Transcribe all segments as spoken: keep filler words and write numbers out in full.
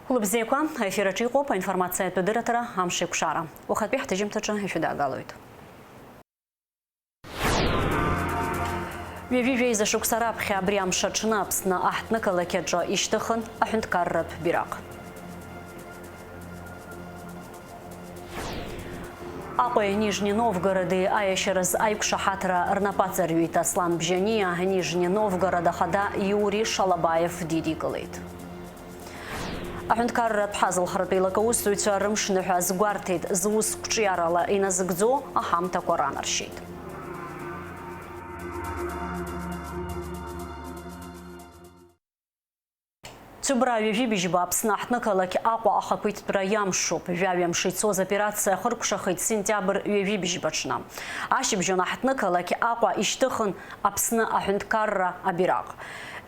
Хәылбзиақәа, аефир аҿы иҟоуп аинформациатә дырраҭара Амш еиқәшара. Уахатәи ҳҭыжьымҭаҿы ишәыдаагалоит. Ҩажәижәеиза шықәса раԥхьа абри амш аҽны Аԥсны аҳҭнықалақь аҿы ишьҭыхын аҳәынҭқарратә бираҟ. Аҟәеи Нижни Новгороди аиашьараз аиқәшаҳаҭра рнапаҵаҩит Аслан Бжьаниа Нижни Новгород ахада Иури Шалабаев дидикылеит. Аҳәынҭқарратә ҳазалхратә еилакаусзуҩцәа рымшныҳәа азгәарҭеит, зус қәҿиарала иназыгӡо аҳамҭақәа ранаршьеит. Цәыбраа ҩажәи быжьба Аԥсны аҳҭнықалақь Аҟәа ахақәиҭтәра иамшуп. Жәаҩа мшы ицоз аоперациа ахыркәшахеит сентиабр ҩажәи быжьба аҽны. Ашьыбжьон аҳҭнықалақь Аҟәа ишьҭыхын Аԥсны аҳәынҭқарра абираҟ.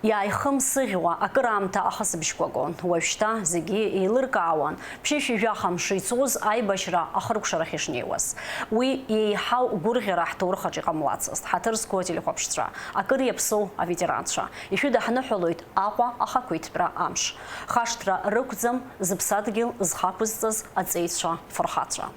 Иааихымсыӷьуа акыраамҭа ахысыбжьқәа гон. Уажәшьҭа зегьы еилыркаауан, ԥшьышәи жәаха мшы ицоз аибашьра ахыркәшарахь ишнеиуаз. Уи еиҳау гәырӷьара ҳҭоурых аҿы иҟамлацызт. Ҳаҭыр зқәу ателехәаԥшцәа, акыр иаԥсоу аветеранцәа, ишәыдаҳныҳәалоит Аҟәа ахақәиҭтәра амш. Хашҭра рықәӡам зыԥсадгьыл зхы ақәызҵаз аҵеицәа, фырхацәа.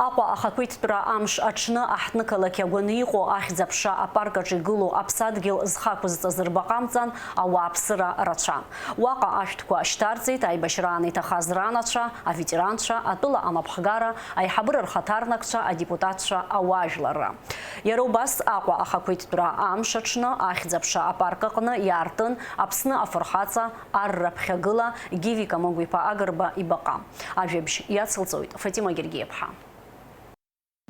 Аҟәа ахақәиҭтәра амш аҽны аҳҭнықалақь агәаны иҟоу Ахьӡ-аԥша апарк аҿы игылоу аԥсадгьыл зхы ақәызҵаз рбаҟа амҵан ауааԥсыра рацәан. Уаҟа ашәҭқәа шьҭарҵеит аибашьраан иҭахаз ранацәа, аветеранцәа, атәыла анапхгара, аиҳабыра рхаҭарнакцәа, адепутатцәа, ауаажәларра. Иара убас Аҟәа ахақәиҭтәра амш аҽны Ахьӡ-аԥша апарк аҟны иаартын Аԥсны афырхаҵа, Ар раԥхьагыла Гиви Камыгә-иԥа Агрба ибаҟа. Ажәабжь иацылҵоит Фатима Гергиаԥҳа.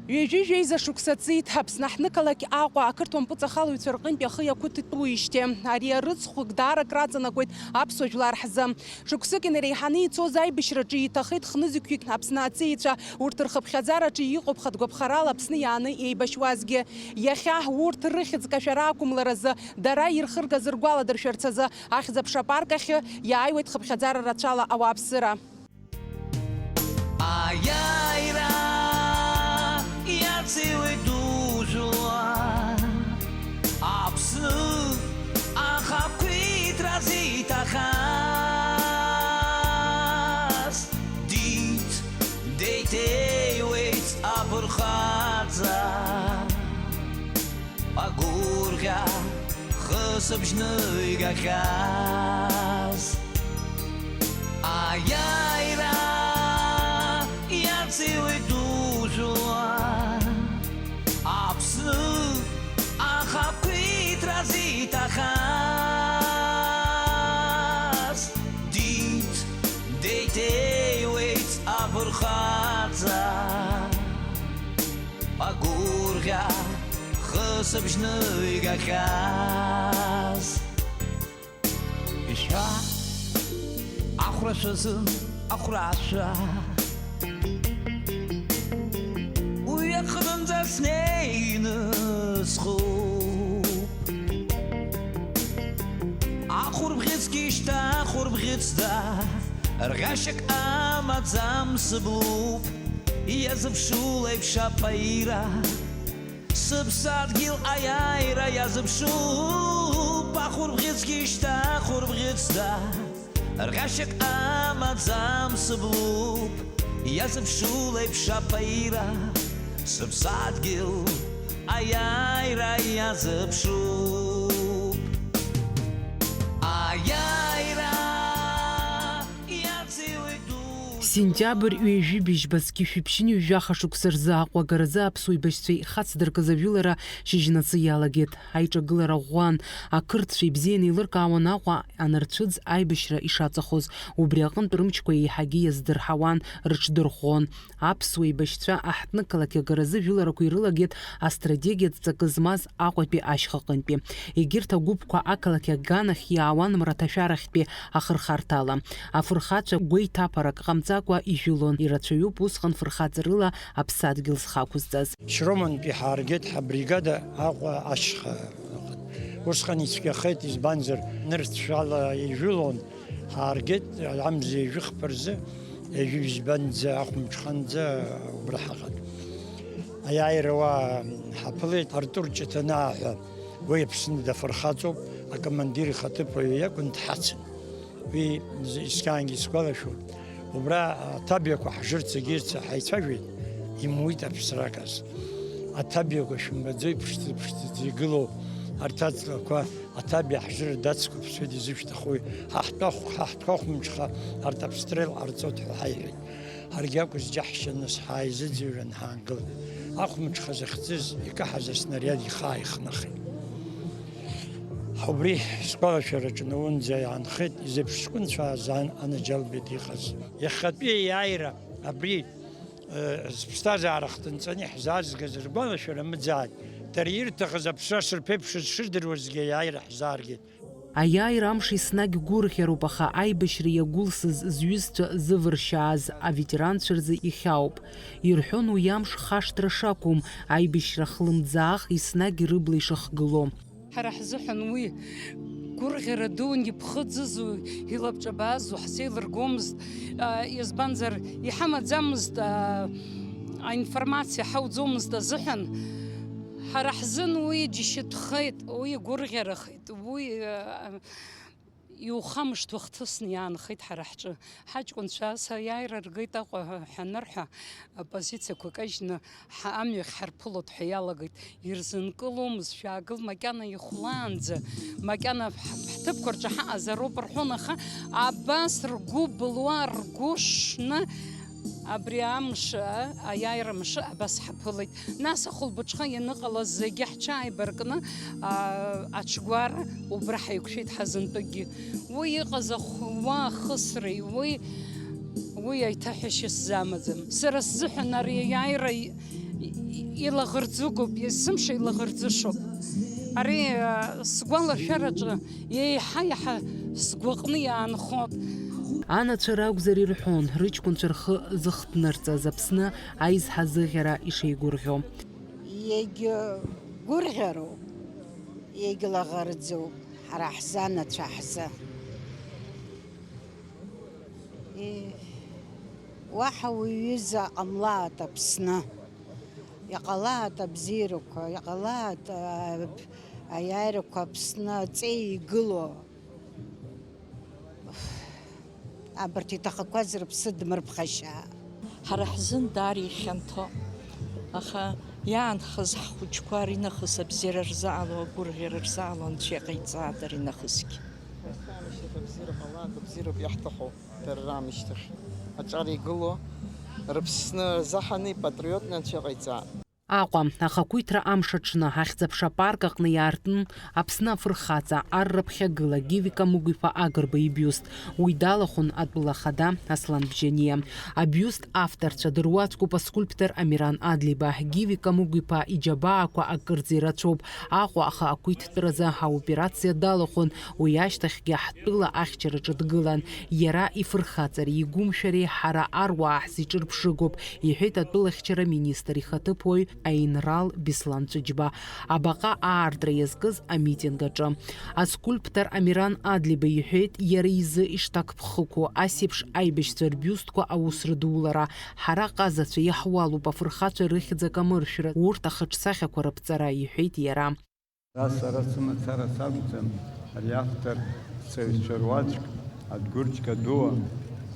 Ҩажәи жәеиза шықәса ҵит Аԥсны аҳҭнықалақь Аҟәа ақырҭуа мпыҵахалаҩцәа рҟынтә ахы иақәыҭтәуижьҭеи. Ари арыцхәык даара акраҵанакуеит аԥсуа жәлар ҳзы. Шықәсык инареиҳаны ицоз аибашьраҿы иҭахеит хнызқьҩык Аԥсны аҵеицәа, урҭ рхыԥхьаӡараҿы иҟоуп хатә гәаԥхарала Аԥсны иааны еибашьуазгьы. Иахьа урҭ рыхьӡ кашәара ақәымларазы, дара ирхыргаз ргәаладыршәарц азы Ахьӡ-аԥша апарк ахь иааиуеит хыԥхьаӡара рацәала ауааԥсыра. Аиааира иациуеит дужәуа, Аԥсны ахақәиҭра зиҭахаз, диит, деиҭеиуеит афырхаҵа. Агәырӷьа хысыбжьны игахьаз. Аиааира иациуеит дужәуа, Аԥсны ахақәиҭра зиҭахаз, диит, деиҭеиуеит афырхаҵа. Агәырӷьа хысыбжьны игахьаз. Ишәа ахәрашәа азын ахәрашәа. Уи аҟынӡа снеины схуп. Ахәырбӷьыцгьы шьҭа ахәырбӷьыцда, рӷьашьак амаӡам сыблуп. Иазыԥшу леиԥш аԥаира, сыԥсадгьыл аиааира иазыԥшуп. Ахәырбӷьыцгьы шьҭа ахәырбӷьыцда, рӷьашьак амаӡам сыблуп. Иазыԥшу леиԥш аԥаира, сыԥсадгьыл аиааира иазыԥшуп. Аиааира иациуеит ду. Сентиабр ҩажәи быжьба зқьи жәшәи ԥшьынҩажәи жәаха шықәса рзы Аҟәа агаразы аԥсуа еибашьцәа ихацдыркыз ажәылара шьыжьнацы иалагеит. Аиҿагылара ӷәӷәан, ақырҭцәа ибзианы еилыркаауан Аҟәа анарцәыӡ аибашьра ишаҵахоз, убри аҟынтә рымчқәа еиҳагьы иаздырҳауан, рыҽдырӷәӷәон. Аԥсуа еибашьцәа аҳҭнықалақь агаразы жәыларақәа ирылагеит астратегиатә ҵакы змаз Аҟәатәи ашьхаҟынтәи. Егьырҭ агәыԥқәа ақалақь аганахь иаауан мраҭашәарахьтәи ахырхарҭала. Афырхацәа гәеиҭаԥарак ҟамҵакәа ижәылон, ирацәаҩуп усҟан фырхаҵарыла аԥсадгьыл зхы ақәызҵаз. Шьромантәи ҳааргеит ҳабригада Аҟәа ашьха. Усҟан ицәгьахеит, избанзар, нырцәала ижәылон. Ҳааргеит, амза ҩажәи хԥа рзы, ҩажәи бжьбанӡа, ахәымҽханӡа убра ҳаҟан. Аиааира уа ҳаԥылеит, Артур Ҷыҭанаа ҳәа, уи Аԥсны дафырхаҵоуп, акомандир ихаҭыԥуаҩ иакәын, дҳацын. Уи зы-, искаангьы исгәалашәоит. Убра аҭабиақәа ҳжырц егьырц ҳаицәажәеит, имуит аԥсраказ. Аҭабиақәа шәымбаӡои, ԥшӡа-ԥшӡаӡа игылоу арҭ аҵлақәа, аҭабиа ҳжыр дацқәыԥсуеит, изышәҭахуи? Ҳа ҳтәахә-, ҳа ҳтәахәымҽха арҭ аԥстрел ҟарҵоит ҳәа ҳаиҳәеит. Ҳаргьы акәыз џьаҳшьаны ҳааизыӡырҩран ҳаангылт. Ахәымҽха захьӡыз икаҳаз аснариад ихы ааихнахит. Убри сгәалашәараҿы наунӡа иаанхеит, изеиԥш ҷкәынцәааз ан-, анаџьалбеит иҟаз. Иахьатәи аиааира абри, э, зыԥсҭазаара хҭынҵаны иаҳзаазгаз ргәалашәара мыӡааит. Дара ирҭахыз аԥсра шырԥеиԥшыз шырдыруазгьы аиааира ҳзааргеит. Аиааира амш еснагь гәырӷьароуп, аха аибашьра иагәылсыз зҩызцәа зывыршьааз аветеранцәа рзы ихьаауп. Ирҳәон уи амш хашҭра шақәым, аибашьра хлымӡаах еснагь рыбла ишыхгыло. Ҳара ҳзыҳәан уи гәырӷьара дуун, иԥхыӡызу, илабҿабазу ҳзеилыргомызт, а, избанзар, иҳамаӡамызт, а, аинформациа ҳауӡомызт азыҳәан. Ҳара ҳзын уи џьашьатәхеит, уи гәырӷьарахеит, уи, а, иухамышҭуа хҭысны иаанхеит ҳара ҳҿы. Ҳаҷкәынцәа ас аиааира ргеит Аҟәа ҳәа анырҳәа, апозициақәа кажьны ҳа-, амҩахь ҳарԥылоит ҳәа иалагеит. Ирзынкыломызт, шәаагыл, макьана ихәлаанӡа, макьана ҳ-, ҳҭыԥқәа рҿы ҳаҟазароуп рҳәон, аха абас ргәы былуа, ргәы шны абри амш, аиааира мшы абас ҳаԥылеит. Нас ахәылбыҽха ианыҟалаз зегьы ҳҽааибаркны, аа, аҽгәара убра ҳаиқәшәеит ҳазынтәыкгьы. Уи иҟаз ахәуа ахысреи, уи, уи аиҭаҳәашьа сзамаӡам. Сара сзыҳәан ари аиааира и-, и-, илаӷырӡыгоуп, есымша илаӷырӡышоуп. Ари, аа, сгәалашәараҿы еиҳа-еиҳа сгәаҟны иаанхоит. Анацәа ракәзар ирҳәон, рыҷкәынцәа рхы зыхҭнырҵаз Аԥсны аизҳазыӷьара ишеигәырӷьо. Иагьгәырӷьароуп, иагьлаӷырӡуп ҳара ҳзы, анацәа ҳзы. Е, уаҳа уи ҩыза ҟамлааит Аԥсны. Иҟалааит абзиарақәа, иҟалааит, а, аиааирақәа Аԥсны аҵеи игыло. Абарҭ иҭахақәаз рыԥсы дмырԥхашьа. Ҳара ҳзын даара ихьанҭоуп, аха иаанхаз ҳхәыҷқәа аринахыс абзиара рзаало, агәырӷьара рзаало Анцәа иҟаиҵааит аринахысгьы. Аамышьҭахь абзиара ҟалааит, абзиароуп иаҳҭаху, дара раамышьҭахь аҿар игыло, рыԥсны рзаҳаны ипатриотны Анцәа иҟаиҵааит. Аҟәа, ахақәиҭра амш аҽны, Ахьӡ-аԥша апарк аҟны иаартын Аԥсны афырхаҵа, ар рыԥхьагыла Гиви Камыгә-иԥа Агрба ибиуст. Уи далахәын атәыла ахада Аслан Бжьаниа. Абиуст авторцәа дыруаӡәкуп аскульптор Амиран Адлиба. Гиви Камыгә-иԥа иџьабаақәа акырӡа ирацәоуп. Аҟәа ахақәиҭтәразы аоперациа далахәын, уи ашьҭахьгьы ҳтәыла ахьчараҿы дгылан. Иара ифырхаҵареи игәымшәареи ҳара аруаа ҳзеиҿырԥшыгоуп, иҳәеит атәылахьчара министр ихаҭыԥуаҩ аинрал Беслан Ҵәыџьба, абаҟа аартра иазкыз амитинг аҿы. Аскульптор Амиран Адлиба иҳәеит, иара изы ишҭакԥхықәу, ас еиԥш аибашьцәа рбиустқәа аус рыдулара, ҳара ҟазацәа иаҳуалуп афырхацәа рыхьӡ акамыршәра, урҭ ахаҿсахьақәа рыԥҵара, иҳәеит иара. Ара сара сымацара сакәӡам, ари автор сҵаҩцәа руаӡәк, Адгәыр Џьгадуа,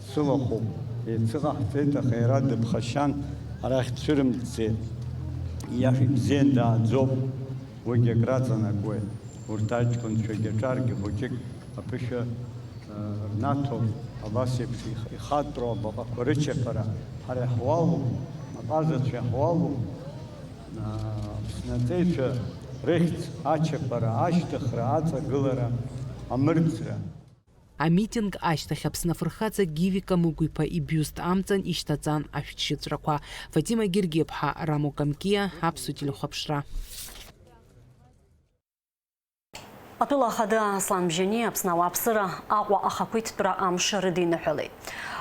сылахәуп, еицыҟаҳҵеит, аха иара дыԥхашьан, арахь дцәырымҵӡеит. Ииашоуп, ибзиан дааӡоуп, уигьы акраҵанакуеит. Урҭ аҷкәынцәагьы аҿаргьы хәыҷык аԥышәа, э, рнаҭо, абас еиԥш их-, ихатәроу абаҟақәа рычаԥара ҳара иаҳуалуп, аҟазацәа иаҳуалуп. Аԥсны аҵеицәа рыхьӡ ачаԥара, ашьҭыхра, аҵагылара, амырӡра. Амитинг ашьҭахь Аԥсны афырхаҵа Гиви Камыгә-иԥа ибиуст амҵан ишьҭаҵан ашәҭшьыҵәрақәа. Фатима Гергиаԥҳа, Рамо Камкиа, Аԥсуа телехәаԥшра. Атәыла ахада Аслан Бжьаниа Аԥсны ауааԥсыра Аҟәа ахақәиҭтәра амш рыдиныҳәалеит.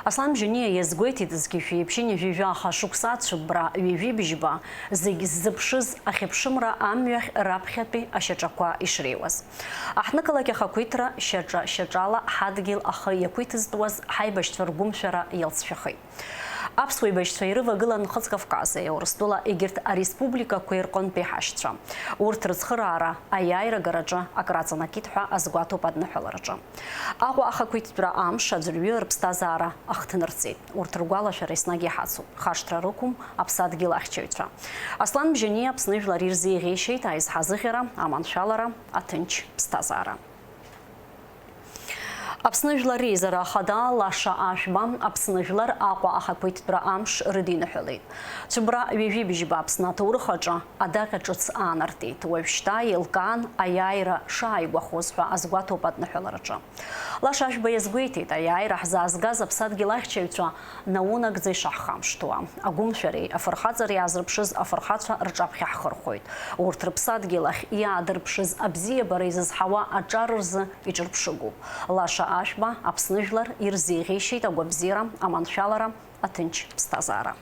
Аслан Бжьаниа иазгәеиҭеит, зқьи жәшәи ԥшьынҩажәи жәаха шықәса ацәыббра ҩажәи бжьба зегь ззыԥшыз ахьыԥшымра амҩахь раԥхьатәи ашьаҿақәа ишреиуаз. Аҳҭнықалақь ахақәиҭра шьаҿа-шьаҿала ҳадгьыл ахы иақәиҭызтәуаз ҳаибашьцәа ргәымшәара иалҵшәахеит. Аԥсуа еибашьцәа ирывагылан Нхыҵ Кавкази, Урыстәыла егьырҭ ареспубликақәеи рҟынтәи ҳашьцәа. Урҭ рыцхыраара аиааира агараҿы акраҵанакит ҳәа азгәаҭоуп адныҳәалараҿы. Аҟәа ахақәиҭтәра амш аӡәырҩы рыԥсҭазаара ахҭнырҵеит. Урҭ ргәалашәара еснагь иҳацуп. Хашҭра рықәым аԥсадгьыл ахьчаҩцәа. Аслан Бжьаниа Аԥсны жәлар ирзеиӷьеишьеит аизҳазыӷьара, аманшәалара, аҭынч ԥсҭазаара. Аԥсны Жәлар Реизара Ахада Лаша Ашәба, Аԥсны Жәлар Аҟәа ахақәиҭтәра амш рыдиныҳәалеит. Цәыббра ҩажәи бжьба Аԥсны аҭоурых аҿы адаҟьа ҿыц аанартит. Уажәшьҭа еилкаан аиааира шааигәахоз ҳәа азгәаҭоуп адныҳәалараҿы. Лаша Ашәба иазгәеиҭеит, аиааира ҳзаазгаз аԥсадгьыл ахьчаҩцәа наунагӡа ишаҳхамышҭуа. Агәымшәареи афырхаҵареи аазырԥшыз афырхацәа рҿаԥхьа ҳхырхәоит. Урҭ рыԥсадгьыл ахь иаадырԥшыз абзиабара изызҳауа аҿар рзы иҿырԥшыгоуп. Лаша Ашәба Аԥсны жәлар ирзеиӷьеишьеит агәабзиара, аманшәалара, аҭынч ԥсҭазаара.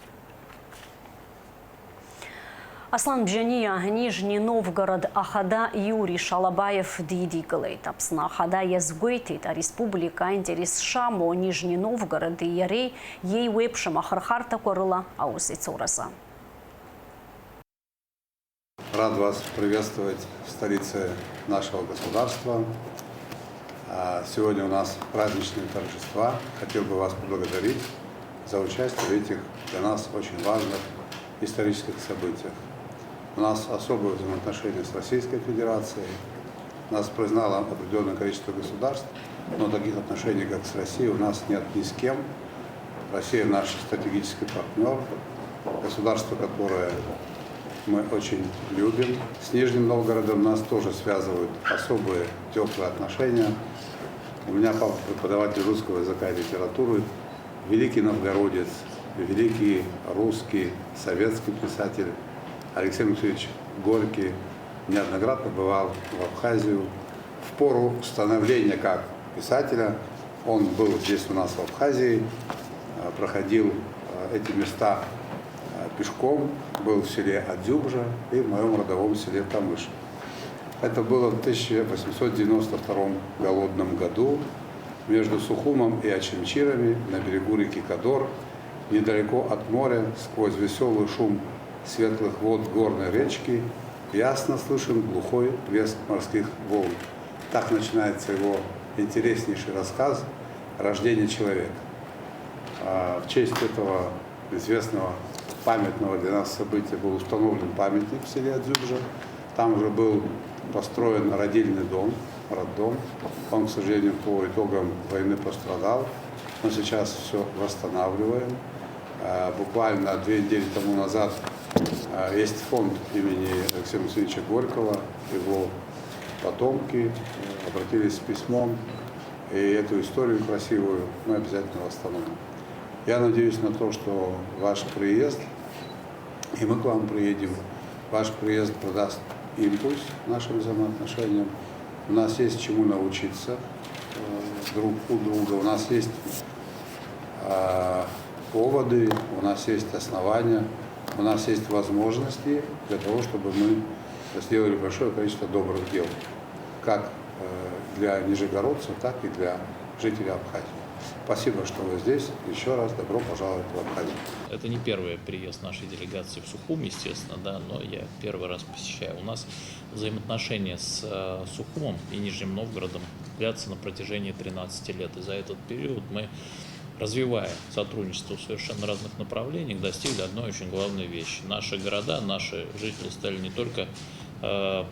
Аслан Бжьаниа Нижни Новгород ахада Иури Шалабаев дидикылеит. Аԥсны ахада иазгәеиҭеит, ареспублика аинтерес шамоу Нижни Новгороди иареи иеиуеиԥшым ахырхарҭақәа рыла аус ицуразы. Рад вас приветствовать в столице нашего государства. А, Сегодня у нас праздничные торжества. Хотел бы вас поблагодарить за участие в этих для нас очень важных исторических событиях. У нас особые взаимоотношения с Российской Федерацией. Нас признало определенное количество государств, но таких отношений, как с Россией, у нас нет ни с кем. Россия наш стратегический партнер, государство, которое мы очень любим. С Нижним Новгородом нас тоже связывают особые теплые отношения. У меня папа преподаватель русского языка и литературы, великий новгородец, великий русский, советский писатель Алексей Алексеевич Горький неоднократно бывал в Абхазию. В пору становления как писателя он был здесь у нас в Абхазии, э, проходил э, эти места э, пешком, был в селе Адзюбжа и в моем родовом селе Тамыш. Это было в тысяча восемьсот девяносто втором голодном году между Сухумом и Очамчирами на берегу реки Кадор, недалеко от моря, сквозь веселый шум светлых вод горной речки, ясно слышен глухой плеск морских волн. Так начинается его интереснейший рассказ «Рождение человека». А, В честь этого известного памятного для нас события был установлен памятник в селе Адзюбжа. Там уже был построен родильный дом, роддом. Он, к сожалению, по итогам войны пострадал. Мы сейчас все восстанавливаем. А, Буквально две недели тому назад а, есть фонд имени Алексея Максимовича Горького. Его потомки э, обратились с письмом, и эту историю красивую мы обязательно восстановим. Я надеюсь на то, что ваш приезд, и мы к вам приедем, ваш приезд придаст импульс нашим взаимоотношениям. У нас есть чему научиться э, друг у друга, у нас есть э, поводы, у нас есть основания, у нас есть возможности для того, чтобы мы сделали большое количество добрых дел, как э, для нижегородцев, так и для жителей Абхазии. Спасибо, что вы здесь. Еще раз добро пожаловать в Абхазию. Это не первый приезд нашей делегации в Сухум, естественно, да, но я первый раз посещаю. У нас взаимоотношения с э, Сухумом и Нижним Новгородом длятся на протяжении тринадцати лет. И за этот период мы развивая сотрудничество в совершенно разных направлениях, достигли одной очень главной вещи. Наши города, наши жители стали не только э,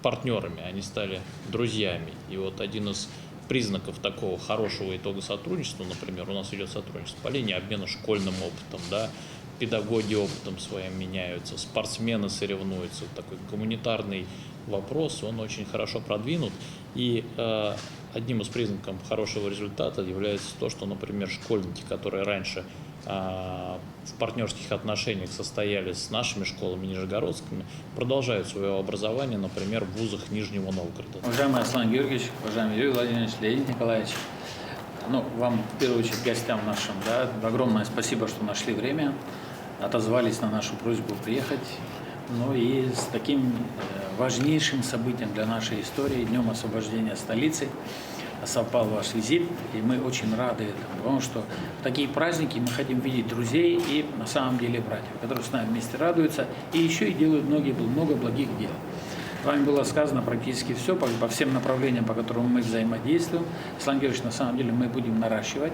партнерами, они стали друзьями. И вот один из признаков такого хорошего итога сотрудничества, например, у нас идет сотрудничество по линии обмена школьным опытом, да, педагоги опытом своим меняются, спортсмены соревнуются, такой гуманитарный вопрос, он очень хорошо продвинут. И э, одним из признаков хорошего результата является то, что, например, школьники, которые раньше э, в партнерских отношениях состояли с нашими школами нижегородскими, продолжают свое образование, например, в вузах Нижнего Новгорода. Уважаемый Аслан Георгиевич, уважаемый Юрий Владимирович, Леонид Николаевич, ну, вам в первую очередь гостям нашим, да, огромное спасибо, что нашли время, отозвались на нашу просьбу приехать. Ну и с таким э, важнейшим событием для нашей истории, Днем освобождения столицы, Совпал ваш визит, и мы очень рады этому, потому что в такие праздники мы хотим видеть друзей и на самом деле братьев, которые с нами вместе радуются и еще и делают многие, много благих дел. Вами было сказано практически все по, по всем направлениям, по которым мы взаимодействуем. Аслан Георгиевич, на самом деле мы будем наращивать,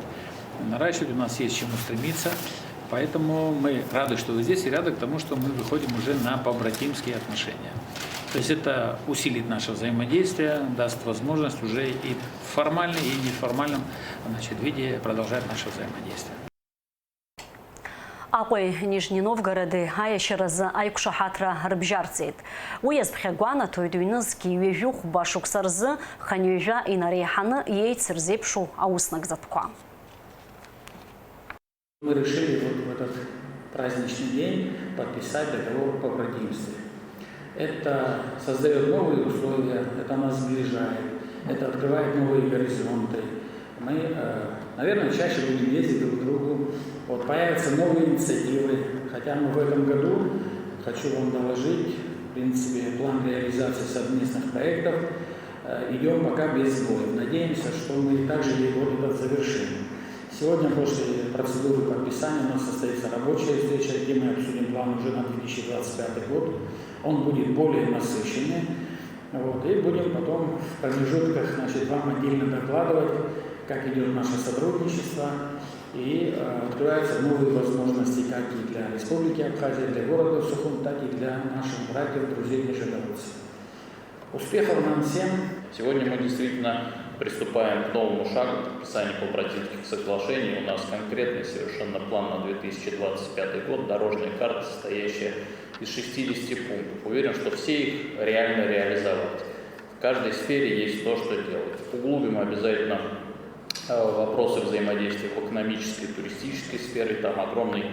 наращивать, у нас есть чему стремиться. Поэтому мы рады, что вы здесь, и рады к тому, что мы выходим уже на побратимские отношения. То есть это усилит наше взаимодействие, даст возможность уже и в формальном, и неформальном, значит, виде продолжать наше взаимодействие. Аҟәеи Нижни Новгороди аиашьаразы аиқәшаҳаҭра рыбжьарҵеит. Уи азԥхьагәанаҭоит ҩнызқьи ҩажәи хәба шықәса рзы хынҩажәа инареиҳаны иеицырзеиԥшу ауснагӡатәқәа. Мы решили вот в этот праздничный день подписать договор о побратимстве. Это создаёт новые условия, это нас сближает, это открывает новые горизонты. Мы, э, наверное, чаще будем ездить друг к другу. Вот появятся новые инициативы, хотя мы в этом году, хочу вам доложить, в принципе, план реализации совместных проектов, э, идём пока без сбоев. Надеемся, что мы также и год этот завершим. Сегодня после процедуры подписания у нас состоится рабочая встреча, где мы обсудим план уже на две тысячи двадцать пятый год. Он будет более насыщенный. Вот, и будем потом в промежутках, значит, вам отдельно докладывать, как идёт наше сотрудничество. И э, открываются новые возможности как и для Республики Абхазия, для города Сухум, так и для наших братьев, друзей нижегородцев. Успехов нам всем! Сегодня мы действительно приступаем к новому шагу подписания побратимских соглашений. У нас конкретный совершенно план на две тысячи двадцать пятый год, дорожная карта, состоящая из шестидесяти пунктов. Уверен, что все их реально реализовать. В каждой сфере есть то, что делать. Углубим обязательно э, вопросы взаимодействия в экономической и туристической сфере. Там огромный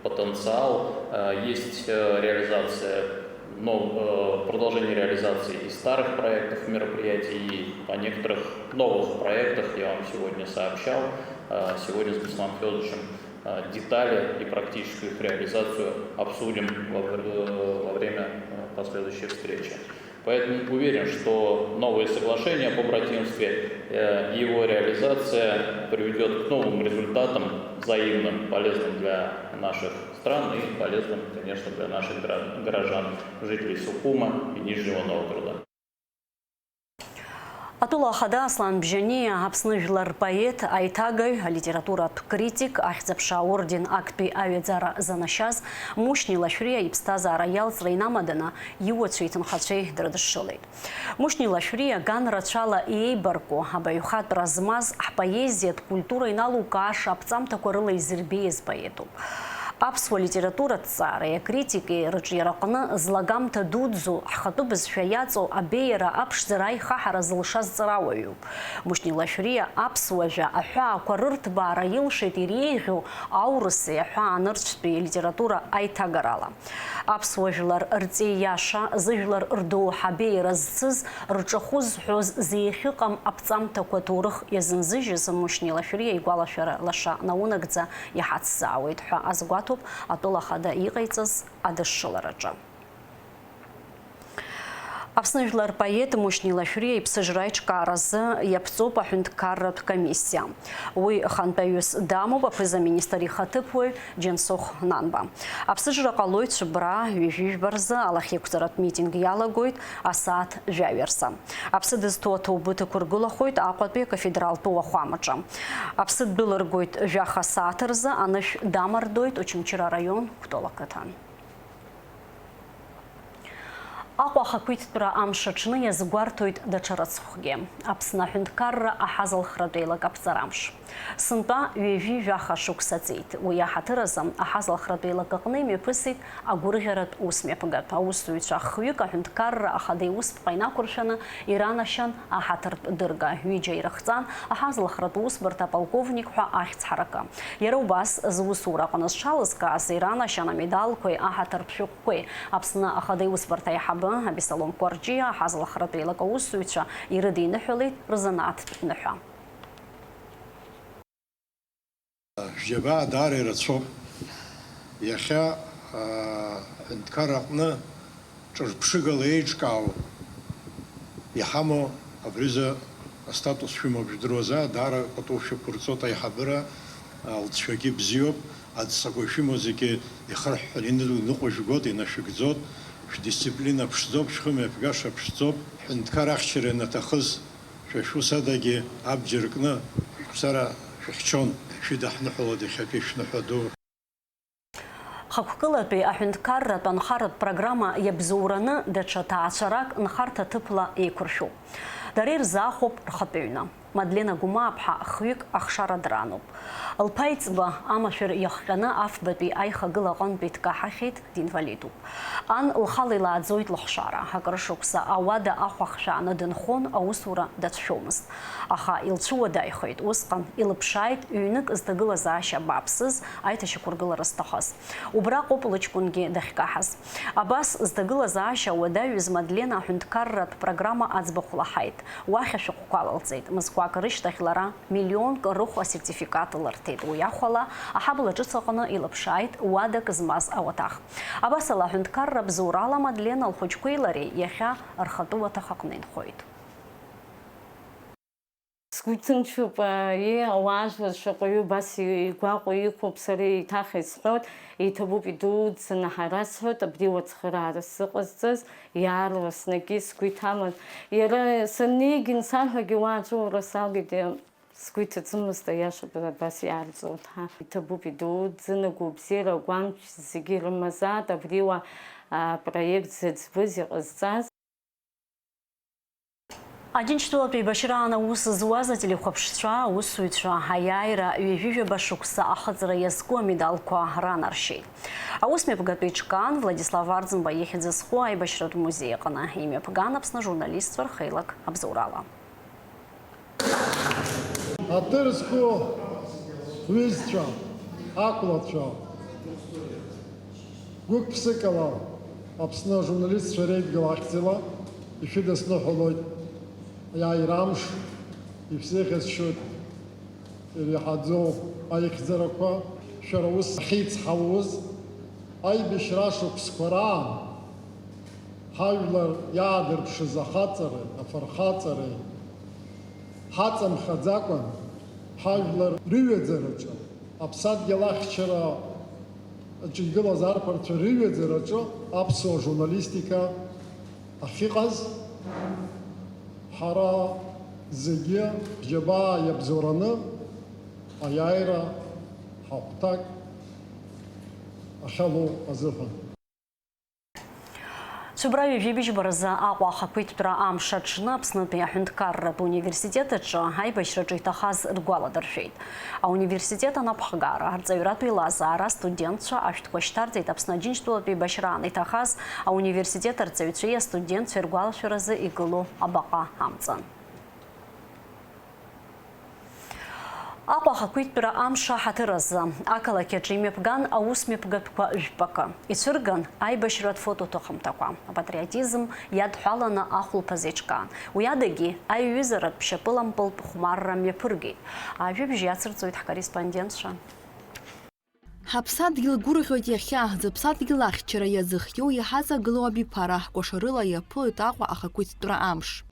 потенциал. Э, есть э, реализация нов, э, продолжение реализации и старых проектов, мероприятий, и о некоторых новых проектах я вам сегодня сообщал. Э, сегодня с Бесланом Федоровичем э, детали и практическую их реализацию обсудим во, э, во время э, последующей встречи. Поэтому уверен, что новое соглашение о побратимстве э, и его реализация приведет к новым результатам, взаимным, полезным для наших стран и полезным, конечно, для наших гра- горожан, жителей Сухума и Нижнего Новгорода. Атәыла ахада Аслан Бжьаниа Аԥсны жәлар рпоет, аиҭагаҩ, алитературатә критик, Ахьӡ-аԥша аорден актәи аҩаӡара занашьаз Мушьни Лашәриа иԥсҭазаара иалҵра инамаданы иуацәеи иҭынхацәеи дрыдышшылеит. Мушьни Лашәриа ган рацәала иеибарку абаҩхатәра змаз, ҳпоезиатә культура иналукааша аԥҵамҭақәа рыла изырбеиаз поетуп. Аԥсуа литератураҭҵаареи акритикеи рыҿиараҟны злагамҭа дуӡӡоу, ҳхатәы бызшәа иаҵоу абеиара аԥшӡара аихаҳара зылшаз ҵарауаҩуп. Мушьни Лашәриа аԥсуа жәа аҳәаақәа рырҭбаара илшеит иреиӷьу аурыси аҳәаа нырцәтәи литература аиҭагарала. Аԥсуа жәлар рҵеи иаша, зыжәлар рдоуҳа абеиара зцыз, рҿахәы зҳәоз, зеихьыҟам аԥҵамҭақәа ҭоурых иазынзыжьыз Мушьни Лашәриа игәалашәара лаша наунагӡа иҳацзаауеит ҳәа азгәаҭоуп атәыла ахада иҟаиҵаз адышшылараҿы. Аԥсны жәлар рпоет Мушьни Лашәриа иԥсыжра аиҿкааразы иаԥҵоуп аҳәынҭқарратә комиссиа. Уи хантәаҩыс дамоуп аԥыза-министр ихаҭыԥуаҩ Џьансыхә Нанба. Аԥсыжра ҟалоит Цәыббра ҩажәи жәба рзы, алахьеиқәҵаратә митинг иалагоит асааҭ жәаҩа рзы. Аԥсы дызҭоу аҭоубыҭ ықәыргылахоит Аҟәатәи акафедралтәы уахәамаҿы. Аԥсы ддәылыргоит жәаха сааҭ рзы, анышә дамардоит Очамчыра араион Кәтол ақыҭан. Аҟәа ахақәиҭтәра амш аҽны иазгәарҭоит даҽа рыцхәгьы, Аԥсны аҳәынҭқарра аҳазалхратә еилак аԥҵара амш. Сынтәа ҩажәи жәаха шықәса ҵит. Уи аҳаҭыр азы аҳазалхратә еилак аҟны имҩаԥысит агәырӷьаратә усмҩаԥгатә. Аусзуҩцәа хҩык аҳәынҭқарра ахада иусԥҟа инақәыршәаны иранашьан аҳаҭыртә дырга. Ҩыџьа ирыхҵан аҳазалхратә усбарҭа аполковник ҳәа ахьӡ ҳаракы. Иара убас, зусура аҟны зҽалызкааз иранашьан амедалқәеи аҳаҭыртә шәҟәқәеи. Аԥсны ахада иусбарҭа аиҳабы Абесалом Кәарҷиа аҳазалхратә еилак аусзуҩцәа ирыдиныҳәалеит рзанааҭтә ныҳәа. Жәабаа даара ирацәоуп. Иахьа, аа, аҳәынҭқарра аҟны ҿырԥшыгала еиҿкаау иҳамоу абризы Астатус шәымоуп жәдыруазааит, даара пату шәықәырҵоит аиҳабыра, алҵшәагьы бзиоуп, аццакуа шәымоу зегьы ихырҳәҳәаны иныҟәыжәгоит, инашәыгӡоит, шәдисциплина ԥшӡоуп, шәхымҩаԥгаша ԥшӡоуп, ҳҳәынҭқар ахьчара ианаҭахыз, шәа шәус адагьы абџьар кны шәықәсара шәыхьчон, шәыдаҳныҳәалоит иахьатәи шәныҳәа ду. Хықәкылатәи аҳәынҭқарратә анхаратә программа иабзоураны даҽа ҭаацәарак нхарҭа ҭыԥла еиқәыршәоуп. Дара ирзаахәоуп рхатәы ҩны. Мадлена Гәымааԥҳа хҩык ахшара дрануп. Лԥа иҵба амашәыр иахҟьаны афбатәи аихагыла аҟынтәи дкаҳахьеит, динвалидуп. Ан лхала илааӡоит лыхшара. Акыр шықәса ауада ахәа хшәааны дынхон, аусура дацәшәомызт. Аха илцәуадаҩхеит, усҟан илыԥшааит ҩнык зҭагылазаашьа бааԥсыз аиҭашьақәыргылара зҭахыз. Убраҟоуп лыҷкәынгьы дахькаҳаз. Абас зҭагылазаашьа уадаҩыз Мадлена аҳәынҭқарратә программа аӡбахә лаҳаит. Уахь ашәҟәқәа лалҵеит. Мызқәак рышьҭахь лара миллионк рыхә асертификат лырҭеит. Уи ахәала, аҳабла ҿыц аҟны илыԥшааит уадак змаз ауаҭах. Абасала, аҳәынҭқарра бзоурала Мадлена лхәыҷқәеи лареи иахьа рхатәы уаҭах аҟны инхоит. Сгәы иҭынчуп, аиеи, ауаажәлар шаҟаҩы убас игәаҟуа иқәуп, сара еиҭах исҳәоит, еиҭабуп идуӡӡаны ҳара сҳәоит, абри уацхыраара сзыҟазҵаз, иаарласны акгьы сгәы иҭамлан. Иара саннеигьы ансаҳәагьы уа аҵәуара салгеит, сгәы иҭаӡомызт, аиаша абас иаарҵуан ҳәа. Иҭабуп идуӡӡаны агәабзиара, агәамч зегьы ирымазаат абри уа апроект зыӡбыз иҟазҵаз. Аџьынџьтәылатә еибашьраан аус зуаз ателехәаԥшцәа, аусзуҩцәа, аиааира ҩажәижәаба шықәса ахыҵра иазку амедалқәа ранаршьеит. Аус мҩаԥгатәи Ҿкаан Владислав Арӡынба ихьӡ зху аибашьратә музеи аҟны имҩаԥган Аԥсны ажурналистцәа рхеилак абзоурала. Аҭыр зқәу ҩызцәа, ақәлацәа, гәык-ԥсыкала Аԥсны ажурналистцәа реидгыла ахьӡала ишәыдысныҳәалоит аиааира амш, ишәзеиӷьасшьоит иреиҳаӡоу аихьӡарақәа, шәара ус ахьеицҳауаз аибашьра шықәсқәа раан. Ҳажәлар иаадырԥшыз ахаҵареи, афырхаҵареи, ҳаҵамхаӡакәан, ҳажәлар рыҩаӡараҿы, аԥсадгьыл ахьчара аҿы игылаз арԥарцәа рыҩаӡараҿы аԥсуа журналистика ахьыҟаз, ҳара зегьы ҳџьабаа иабзоураны аиааира ҳахәҭак ахьалоу азыҳәан. Цәыбра ҩажәи быжьба рзы Аҟәа ахақәиҭтәра амш аҽны Аԥснытәи аҳәынҭқарратә университет аҿы аибашьраҿы иҭахаз ргәаладыршәеит. Ауниверситет анапхгара, арҵаҩратә еилазаара, астудентцәа ашәҭқәа шьҭарҵеит. Аԥсны Аџьынџьтәылатәи еибашьраан иҭахаз ауниверситет арҵаҩцәеи астудентцәеи ргәалашәаразы игылоу абаҟа амҵан. Аҟәа ахақәиҭтәра амш аҳаҭыр азы ақалақь аҿы имҩаԥган аус мҩаԥгатәқәа жәпакы. Ицәырган аибашьратә фотоҭыхымҭақәа, апатриотизм иадҳәаланы ахәылԥазы еиҿкаан. Уи адагьы аиҩызаратә шьапылампылтә хәмарра мҩаԥыргеит. Ажәабжь иацырҵоит ҳкорреспондентцәа. Ҳаԥсадгьыл гәырӷьоит иахьа, зыԥсадгьыл ахьчара иазыхиоу иҳаҵагылоу абиԥара, кәашарыла иаԥылоит Аҟәа ахақәиҭтәра амш.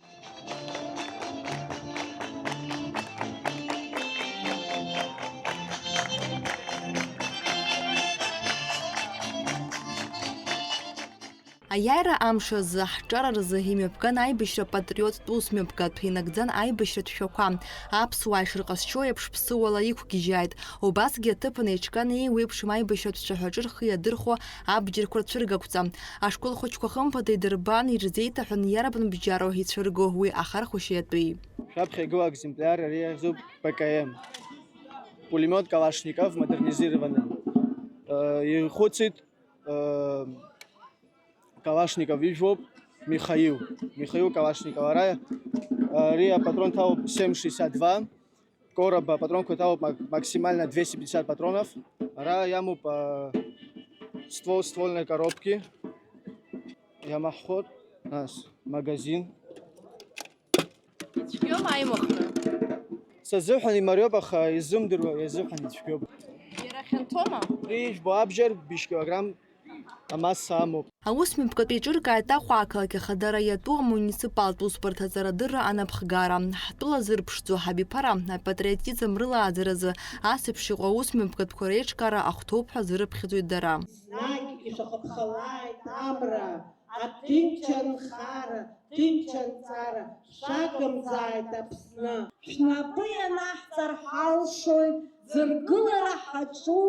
Аиааира амш азы, ҳҿар рзы имҩаԥган аибашьра патриоттә ус мҩаԥгатә, инагӡан аибашьратә шәақәа. Аԥсуаа ишырҟазшьоу еиԥш, ԥсыуала иқәгьежьааит. Убасгьы аҭыԥан еиҿкаан еиуеиԥшым аибашьратә цәаҳәаҿы рхы иадырхәо абџьарқәа рцәыргақәҵа. Ашкол хәыҷқәа хымԥада идырбан, ирзеиҭаҳәан иарбан бџьару ицәырго уи ахархәашьа иатәи. Шәаԥхьа игылоу аекземпляр ари иаҳзуп П К М. Пулемиот Калашников модернизированный. Э, ихәыцит, э, Калашников ижәлоуп, Михаил. Михаил Калашников. Ара, э, ари апатрон ҭалоуп семь шестьдесят два. Короба апатронқәа ҭалоуп мак-, максимально двести пятьдесят патронов. Ара иамоуп, э, ствол ствольной коробки. Иамаҳхәот, нас, магазин. Ицәгьоума аимхра? Сазыҳәан имариоуп, аха изымдыруа иазыҳәан ицәгьоуп. Иара хьанҭоума? Уи ижәбо абџьар быжь килограмм амаса амоуп. Аусмҩаԥгатә еиҿыркааит Аҟәа ақалақь ахадара иатәу амуниципалтә усбарҭа аҵарадырра анапхгара. Ҳтәыла зырԥшӡо ҳабиԥара апатриотизм рылааӡаразы ас еиԥш иҟоу аусмҩаԥгатәқәа реиҿкаара ахәҭоуп ҳәа зырыԥхьаӡоит дара. Еснагь ишәахыԥхалааит амра, аҭынч анхара, ҭынч анҵара, шәагымзааит Аԥсны. Шәнапы ианаҳҵар ҳалшоит ӡыргылара ҳаҿу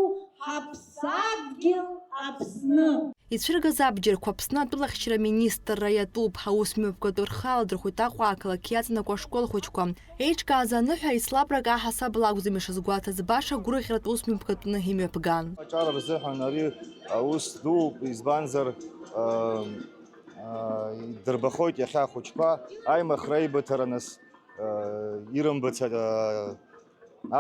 ҳаԥсадгьыл Аԥсны. Ицәыргаз абџьарқәа Аԥсны атәылахьчара министрра иатәуп. Аусмҩаԥгатә рхы аладырхәит Аҟәа ақалақь иаҵанакуа ашкол хәыҷқәа. Еиҿкааз аныҳәа еицлабрак аҳасабала акәӡам ишазгәаҭаз, баша гәырӷьаратә усмҩаԥгатәны имҩаԥган. Аҿар рзыҳәан ари аус дууп, избанзар, ыы, ыы, идырбахоит иахьа ахәыҷқәа аимхра аибыҭара нас, ыы, ирымбац, ыы,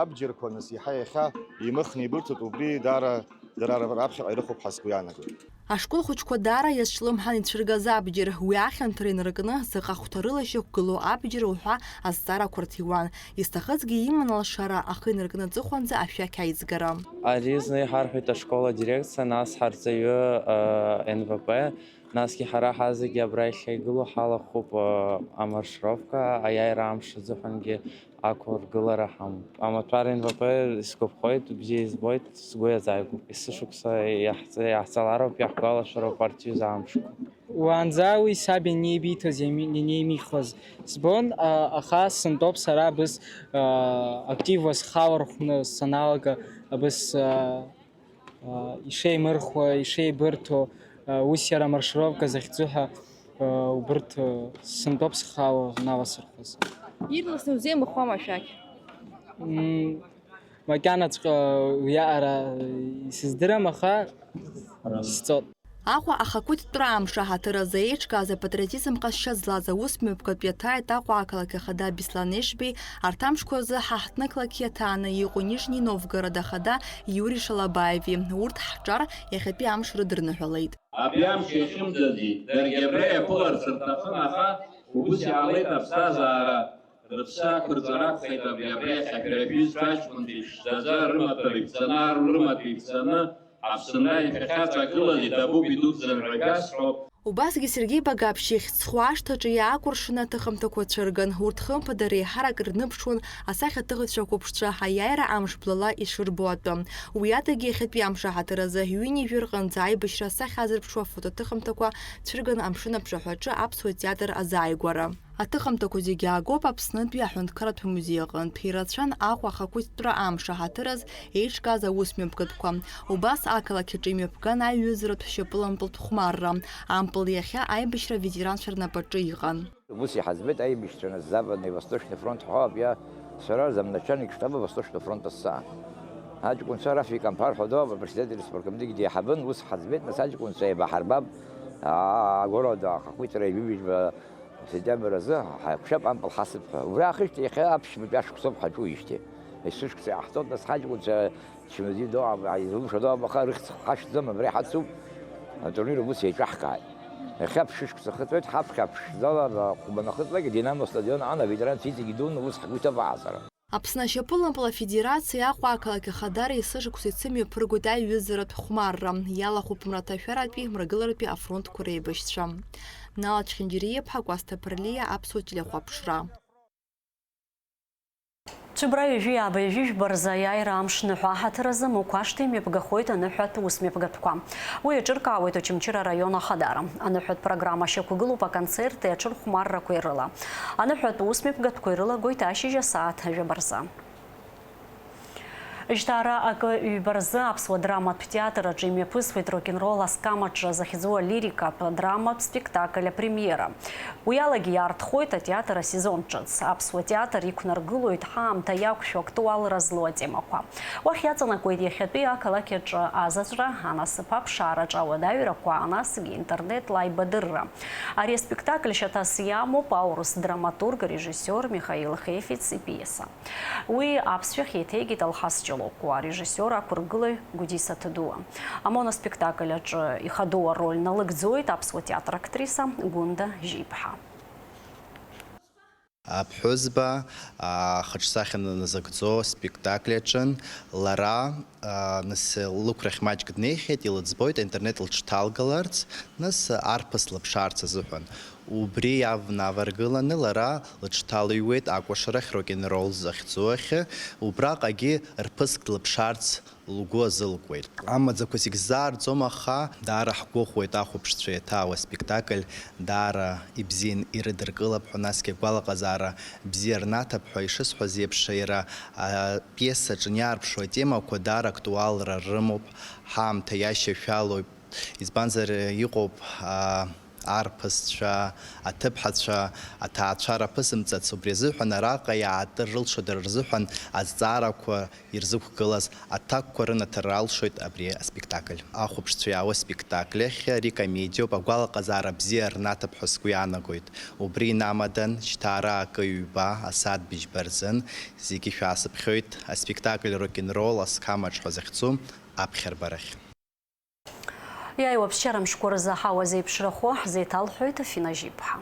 абџьарқәа нас иаҳа иахьа имыхны ибырҭоит, убри даара дара раԥхьаҟа ирыхәоуп ҳәа сгәы иаанагоит. Ашкол хәыҷқәа даара иазҿлымҳан ицәыргаз абџьар, уи ахьанҭара инаркны, заҟа хәҭарыла ишьақәгылоу абџьар уҳәа азҵаарақәа рҭиуан. Изҭахызгьы иман алшара, ахы инаркны аҵыхәанӡа ашәақь аизгара. Ари зны иҳарҳәеит ашкол адирекциа, нас ҳарҵаҩы, ы, Н В П, насгьы ҳара ҳазегьы абра иахьа игылоу ҳалахәуп, ы, амаршировка, аиааира амш азыҳәангьы ақәыргылара ҳамоуп. Амаҭәар Н В П исгәаԥхоит, бзиа избоит, сгәы иазааигәоуп. Есышықәса иаҳҵ-, иаҳҵалароуп, иаҳгәалашәароуп арҭ иҩыза амшқәа. Уаанӡа уи саб ианеибиҭоз, иами-, ианеимихуаз збон, а, аха сынтәоуп сара абыс, а, активла схала рхәны саналага, абыс, а, а, ишеимырхуа, ишеибырҭо, а, ус иара амаршировка захьӡу ҳәа, а, убырҭ, а, сынтәоуп схала наласырхәыз. Ирласны узеимыхуама ашәақь? М, макьанаҵәҟьа уиаҟара исыздырам, аха сҵоит. Аҟәа ахақәиҭтәра амш аҳаҭыр азы еиҿкааз апатриотизм ҟазшьа злаз аусмҩаԥгатә иаҭааит Аҟәа ақалақь ахада Беслан Ешбеи, арҭ амшқәа рзы ҳаҳҭнықалақь иаҭааны иҟоу Нижни Новгород ахада Иури Шалабаеви. Урҭ ҳҿар иахьатәи амш рыдырныҳәалеит. Абри амш иахьымӡази, даргьы абра иаԥыларц рҭахын, аха убыс иаалеит аԥсҭазаара. Рыԥсы ақәырҵар акәхеит абри абра иахьа жәаҩа шәҩызцәа аҷкәынцәа иԥшӡаӡа, рымаҭәа рыгӡаны, ару рымаҭәа ибӡаны, Аԥсынра иахьахьаҵагылаз иҭабуп, идуӡӡан ҳәа шәасҳәап. Убасгьы Сергеи Багаԥшь ихьӡ зху ашҭаҿы иаакәыршаны аҭыхымҭақәа цәырган. Урҭ хымԥада реиҳарак рныԥшуан асахьаҭыхыҩцәа қәыԥшцәа, аиааира амш блала ишырбо атәы. Уи адагьы иахьатәи амш аҳаҭыр азы ҩынҩажәи рҟынӡа аибашьра асахьа азырԥшуа афотоҭыхымҭақәа цәырган амшын аԥшаҳәаҿы Аԥсуа театр азааигәара. Аҭыхымҭақәа зегьы аагоуп Аԥснытәи аҳәынҭқарратә музеи аҟынтә. Ирацәан Аҟәа ахақәиҭтәра амш аҳаҭыр азы еиҿкааз аусмҩаԥгатәқәа. Убас ақалақь аҿы имҩаԥган аиҩызаратә шьапылампылтә хәмарра. Ампыл иахьа аибашьра аветеранцәа рнапаҿы иҟан. Ус иҳаӡбеит аибашьцәа нас Западный Восточный фронт ҳәа, абри сара замначальник штаба Восточного фронта сцан. Аҷкәынцәа Рафик Амԥар ҳәа доуп, апредседатель спорткомитетгьы деиҳабын, ус ҳаӡбеит, нас аҷкәынцәа еибаҳарбап, аа, агорода ахақәиҭра ҩажәи жәба сентиабр азы ҳаиқәшәап ампыл ҳасып ҳәа. Убри аахижьҭеи иахьа аԥшьбатәи ашықәсоуп ҳаҿу ижьҭеи. Есышықәса иаҳҭоит, нас ҳаҷкәынцәа чмазаҩык доуп, изылшо доуп, аха рыхьӡ ҳашьҭӡом, абра иҳацуп. Атурнир убыс еиҿаҳкааит. Иахьа ԥшьышықәса хыҵуеит, ҳаԥхьа ԥшӡала хәба нахыҵлак, Динамо стадион аан аветеранцәа иҵегь идуны ус ҳгәы иҭоуп аҟаҵара. Аԥсны ашьапылампыл афедерациа Аҟәа ақалақь ахадара есышықәса ицымҩаԥыргоит аиҩызаратә хәмарра, иалахәуп мраҭашәаратәи, мрагыларатәи афронтқәа реибашьцәа. Нала Чхинџьариа-иԥҳа, Кәасҭа Ԥырлиа, Аԥсуа телехәаԥшра. Цәыбра ҩажәи ааба ҩажәи жәба рзы аиааира амш ныҳәа аҳаҭыр азы Мықә ашҭа имҩаԥгахоит аныҳәатә усмҩаԥгатәқәа. Уи аҿыркаауеит Очамчыра араион Ахадара. Аныҳәатә программа шьақәгылоуп аконцерти аҽырхәмаррақәеи рыла. Аныҳәатә усмҩаԥгатәқәа ирылагоит ашьыжь асааҭ жәаба рзы. Жьҭаара акы ҩба рзы Аԥсуа драматә театр аҿы имҩаԥысуеит Рок-н-ролл аскам аҿы захьӡу алирикатә драматә спектакль апремиера. Уи алагьы иаартхоит атеатр асезон ҿыц. Аԥсуа театр иқәнаргылоит ҳаамҭа иақәшәо актуалра злоу атемақәа. Уахь иаҵанакуеит иахьатәи ақалақь аҿы азаҵәра, анасыԥ аԥшаараҿы ауадаҩрақәа, насгьы интернетла аибадырра. Ари аспектакль шьаҭас иамоуп аурыс драматург, режиссиор Михаил Хефиц ипиеса. Уи аԥсшәахь еиҭеигеит Алхас Ҷлокәуа, арежиссиор ақәыргылаҩ Гәдиса Ҭдуа. Амоноспектакль аҿы ихадоу ароль налыгӡоит аԥсуа театр актриса Гәында Жьиԥҳа. Аԥҳәызба, аа, хаҿсахьа назыгӡо спектакль аҿын. Лара, аа, нас лықәрахь маҷк днеихьеит, илыӡбоит, аинтернет лыҽҭалгаларц, нас арԥыс лыԥшаарц азыҳәан. Убри иавнаваргыланы лара лыҽҭалыҩуеит акәашарахь, рок-н-ролл захьӡу ахь. Убраҟагьы рԥыск длыԥшаарц лгәы азылкуеит. Амаӡақәа зегь ззаарӡом, аха даара ҳгәыӷуеит ахәаԥшцәа еиҭаауа аспектакль даара ибзиан ирыдыркылап ҳәа, насгьы агәалаҟазаара бзиа рнаҭап ҳәа ишысҳәаз еиԥш, иара апиесаҿы иаарԥшуа атемақәа даара актуалра рымоуп, ҳаамҭа иашьашәалоуп, избанзар, иҟоуп, аа, арԥысцәа, аҭыԥҳацәа, аҭаацәара ԥысымҵац, убри азыҳәан араҟа иаатыр рылшо дара рзыҳәан азҵаарақәа ирзықәгылаз аҭакқәа рынаҭара алшоит абри аспектакль. Ахәаԥшцәа иаауа аспектакль ахь ари комедиоуп, агәалаҟазаара бзиа рнаҭап ҳәа сгәы иаанагоит. Убри инамадан, шьҭа ара акы ҩба, асааҭ быжьба рзын, зегьы шәаасыԥхьоит аспектакль Рок-н-ролл асқамаҿ ҳәа захьӡу аԥхьарбарахь. Иааиуа аԥсшьара мшқәа рзы аҳауа зеиԥшрахо ҳзеиҭалҳәоит Афина Жьиԥҳа.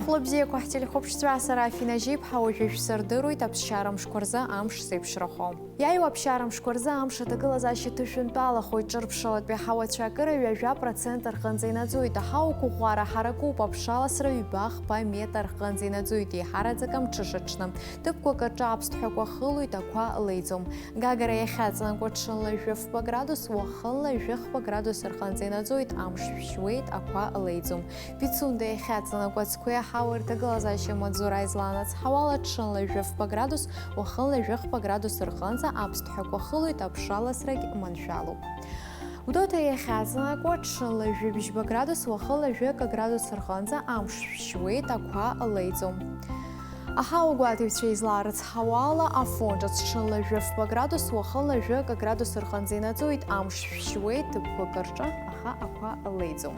Хәлыбзиақәа ҳтелехәаԥшцәа, сара Афина Жьиԥҳа, уажәы ишәсырдыруеит аԥсшьара мшқәа рзы амш зеиԥшрахо. Иааиуа аԥсшьара мшқәа рзы амш аҭагылазаашьа ҭышәынтәалахоит, ҿырԥшылатәи аҳауацәа акыра ҩажәа процент рҟынӡа инаӡоит, аҳауа қәыӷәӷәара ҳаракуп, аԥшаласра ҩба-хԥа метр рҟынӡа инаӡоит, еиҳараӡак амҽыша аҽны. Ҭыԥқәак рҿы аԥсҭҳәақәа хылоит, ақәа леиӡом. Гагра иахьаҵанакуа ҽынла жәафба градус, уахынла жәахба градус рҟынӡа инаӡоит, амш шәшьуеит, ақәа леиӡом. Пицунда иахьаҵанакуа ацқәеи аҳауеи рҭагылазаашьа маҵзура излаанацҳауала, ҽынла жәафба градус, уахынла жәахба градус рҟынӡа аԥсҭҳәақәа хылоит, аԥшаласрагь маншәалоуп. Гәдоуҭа иахьаҵанакуа ҽынла жәибжьба градус, уахынла жәака градус рҟынӡа амш шәшьуеит, ақәа леиӡом. Аҳауа гәаҭаҩцәа излаарыцҳауа ала, Афон ҿыц ҽынла жәафба градус, уахынла жәака градус рҟынӡа инаӡоит, амш шәшьуеит, ҭыԥқәак рҿы, аха ақәа леиӡом.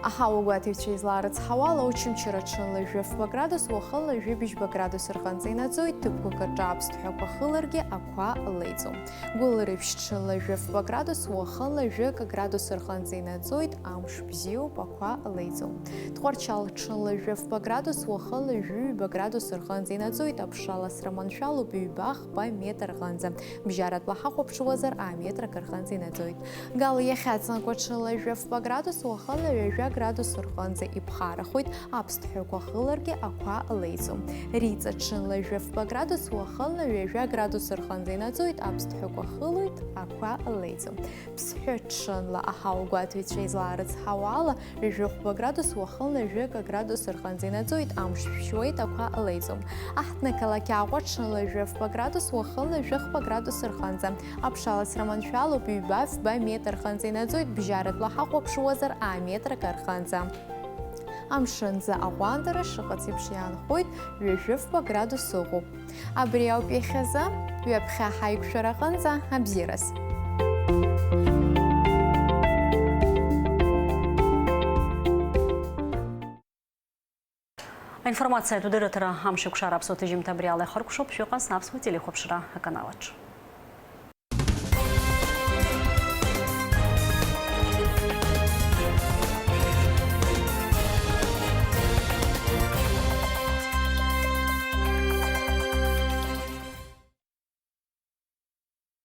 Аҳауа гәаҭаҩцәа излаарыцҳауа ала, Очамчыра ҽынла жәафба градус, уахынла жәибжьба градус рҟынӡа инаӡоит, ҭыԥқәак рҿы аԥсҭҳәақәа хыларгьы ақәа леиӡом. Гәылрыԥшь ҽынла жәафба градус, уахынла жәака градус рҟынӡа инаӡоит, амш бзиоуп, ақәа леиӡом. Тҟәарчал ҽынла жәафба градус, уахынла жәаҩба градус рҟынӡа инаӡоит, аԥшаласра маншәалоуп, ҩба-хԥа метр рҟынӡа. Бжьаратәла ҳахәаԥшуазар, аметр акы рҟынӡа инаӡоит. Гал иахьаҵанакуа ҽынла жәафба градус, уахынла ҩажәа градус рҟынӡа иԥхарахоит, аԥсҭҳәақәа хыларгьы ақәа леиӡом. Риҵа ҽынла жәафба градус, уахынла ҩажәа градус рҟынӡа инаӡоит, аԥсҭҳәақәа хылоит, ақәа леиӡом. Ԥсҳәы ҽынла аҳауа гәаҭаҩцәа излаарыцҳауа ала, ҩажәихәба градус, уахынла ҩажәака градус рҟынӡа инаӡоит, амш шәшьуеит, ақәа леиӡом. Аҳҭнықалақь Аҟәа ҽынла жәафба градус, уахынла ҩажәихәба градус рҟынӡа. Аԥшаласра маншәалоуп, ҩба-фба метр рҟынӡа инаӡоит, бжьаратәла ҳахәаԥшуазар, аметр акы рҟынӡа. Амшынӡы аҟәандара шыҟац еиԥш иаанхоит, ҩажәифба градус ыҟоуп. Абри ауп иахьазы, ҩаԥхьа ҳаиқәшәара аҟынӡа абзиараз. Аинформациатә дырраҭара Амшеикәшара аԥсуа ҭыжьымҭа абри ала ихыркәшоуп, шәыҟаз аԥсуа телехәаԥшра аканалаҿ.